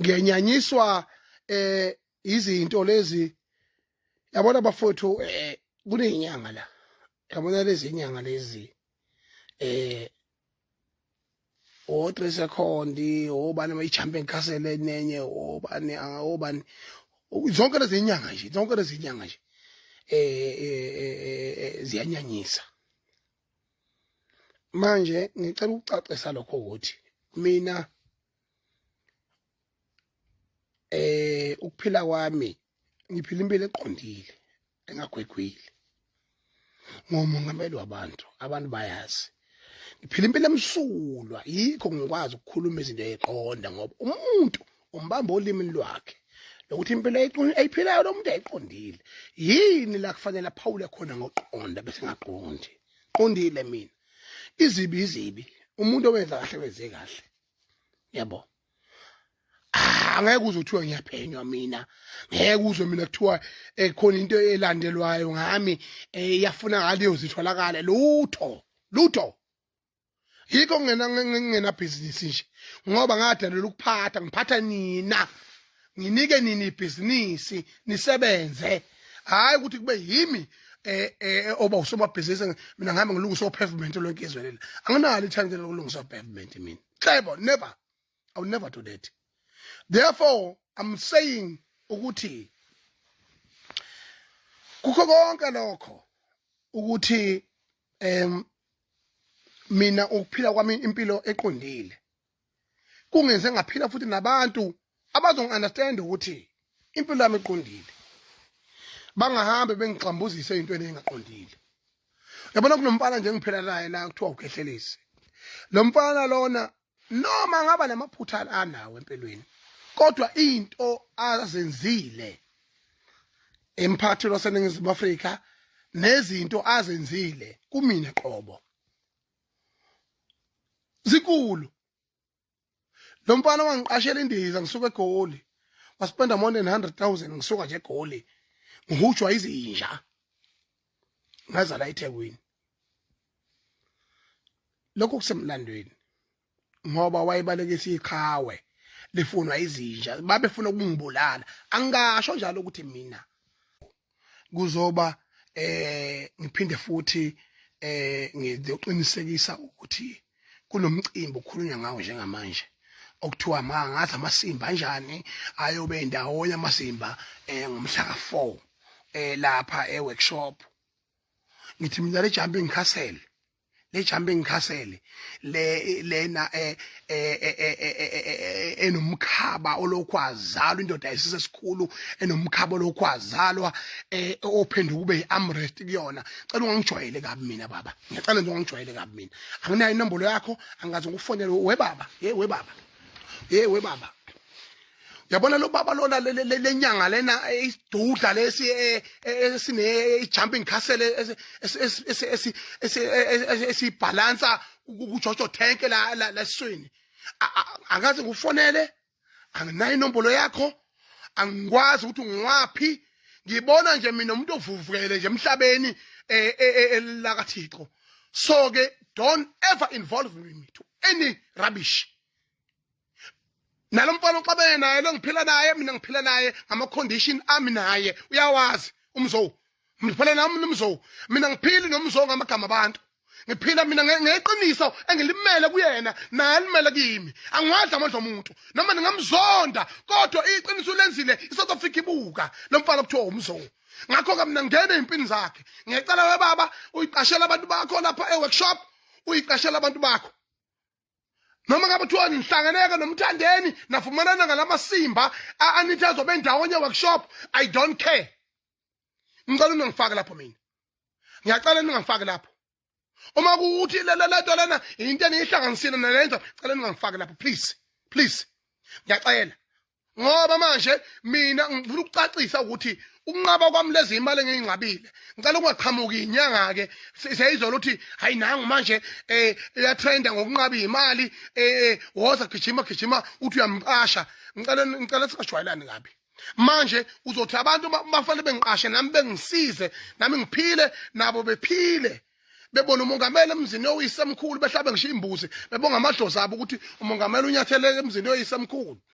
Ngiyenyanyiswa izinto lezi, yabona bafowethu, kunezinyanga la, yabona lezi inyanga lezi, o 3 second, obani, ama-jumping castle enenye, obani, obani, zonke lezi inyanga nje, zonke lezi inyanga nje ziyanyanyisa. Manje ngicela ukucacisa lokho ukuthi mina ukuphila kwami ngiphila impilo eqondile, engagwegwile, ngomongameli wabantu, abantu bayazi ngiphila impilo emsulwa. Yikho ngikwazi ukukhuluma izinto eziqonda, ngoba umuntu umbamba olimini lwakhe lokuthi impilo ayiphilayo lo muntu ayiqondile. Yini la kufanele aphawule khona ngoqonda bese ngaqondi? Qondile mina. Izibi izibi, umuntu owenza kahle wenze kahle, yabo. Angeke uze kuthiwa ngiyaphenywa mina, ngeke uzwe mina kuthiwa khona into elandelwayo ngami, iyafuna ngaleyo zitholakale, lutho lutho. Yikho ngena ngena business nje, ngoba ngadalelwa ukuphatha, ngiphatha nina, nginike nini ibhizinisi nisebenze, hayi ukuthi kube yimi oba usomabhizinisi. Mina ngihambe ngilungisa o-pavement lonke izwe leli, anginalo ithalente lokulungisa o-pavement mina, cebo, never, I will never do that. Therefore I'm saying ukuthi kukho konke lokho ukuthi mina ukuphila kwami impilo eqondile kungenze ngaphila futhi nabantu abazongi-understand ukuthi impilo yami iqondile, bangahambe bengixambuzise ey'ntweni ey'ngaqondile. Yabona, kunomfana nje engiphila naye la kuthiwa uKhehlelezi. Lo mfana lona, noma ngaba namaphutha anawo empilweni, kodwa into azenzile emphakathini waseNingizimu Afrika nezinto azenzile kumina qobo zinkulu. Lo mfana wangiqashela indiza ngisuka eGoli, waspenda more than 100,000. Ngisuka nje eGoli ngihujwa izinja, ngaza la eThekwini. Lokho kusemlandweni, ngoba wayebalekisa iqhawe lifunwa izinja, babefuna ukungibulala. Angingasho njalo ukuthi mina kuzoba ngiphinde futhi ngizoqinisekisa ukuthi kunomcimbi okhulunywa ngawo njengamanje okuthiwa ma ngathi amasimba anjani ayobe ndawonye amasimba ngomhla ka4 lapha e-workshop. Ngithi mina le jumping castle, le jumping castle le lena enomkhaba olokhu azalwa indoda esisesikhulu, enomkhaba olokhu azalwa, ophenduka ube yi-armrest kuyona, cela ungangijwayele kabi mina baba, ngiyacela nje ungangijwayele kabi mina. Anginayo inombolo yakho, angikaze ngikufonele we baba, ye we baba, ye we baba. Yabona lo baba lona, lenyanga lena, isidudla lesi esine jumping castle esibhalansa kuJojo tank la laswini, akaze ngikufonele, anginayo inombolo yakho, angikwazi ukuthi ngiwaphi. Ngibona nje mina umuntu ovuvukele nje emhlabeni la kaThixo. So ke don't ever involve me to any rubbish. Nalo mfana oxabene naye lo, ngiphila naye mina, ngiphila naye ngama-condition ami, naye uyawazi umzo, ngiphila nami nomzo. Mina ngiphili nomzo ngamagama abantu, ngiphila mina ngeqiniso engilimele kuyena, naye alimele kimi. Angiwadla amandla omuntu noma ningamzonda, kodwa iqiniso lenzile i-South Africa ibuka lo mfana kuthiwa umzo. Ngakho-ke mina ngingena ey'mpini zakhe. Ngiyacela we baba, uyiqashela abantu bakho lapha e-workshop, uyiqashela abantu bakho, noma ngabe kuthiwa nihlanganeke nomthandeni navumelana ngalamasimba anithi azobe ndawonye workshop, I don't care. Ngicela ungangifaki lapho mina, ngiyacela ningangifaki lapho. Uma kuwukuthi le nto lena into eniyihlanganisile nalento, cela ningangifaki lapho, please, please, ngiyacela, ngoba manje mina ngifuna ukucacisa ukuthi ukunqaba kwami lezi imali engiyingcabile, ngicela ungaqhamuki inyanga-ke seyizolo ukuthi hayi, nangu manje iyatrenda ngokunqaba imali, woza gijima gijima uthi uyamqasha. Ngicela singajwayelani kabi. Manje uzothi abantu bafanele bengiqashe nami, bengisize nami, ngiphile nabo bephile, bebona umongameli emzini oyisemkhulu, behlabe ngisho imbuzi, bebonga amadlozi abo ukuthi umongameli unyathele emzini oyisemkhulu.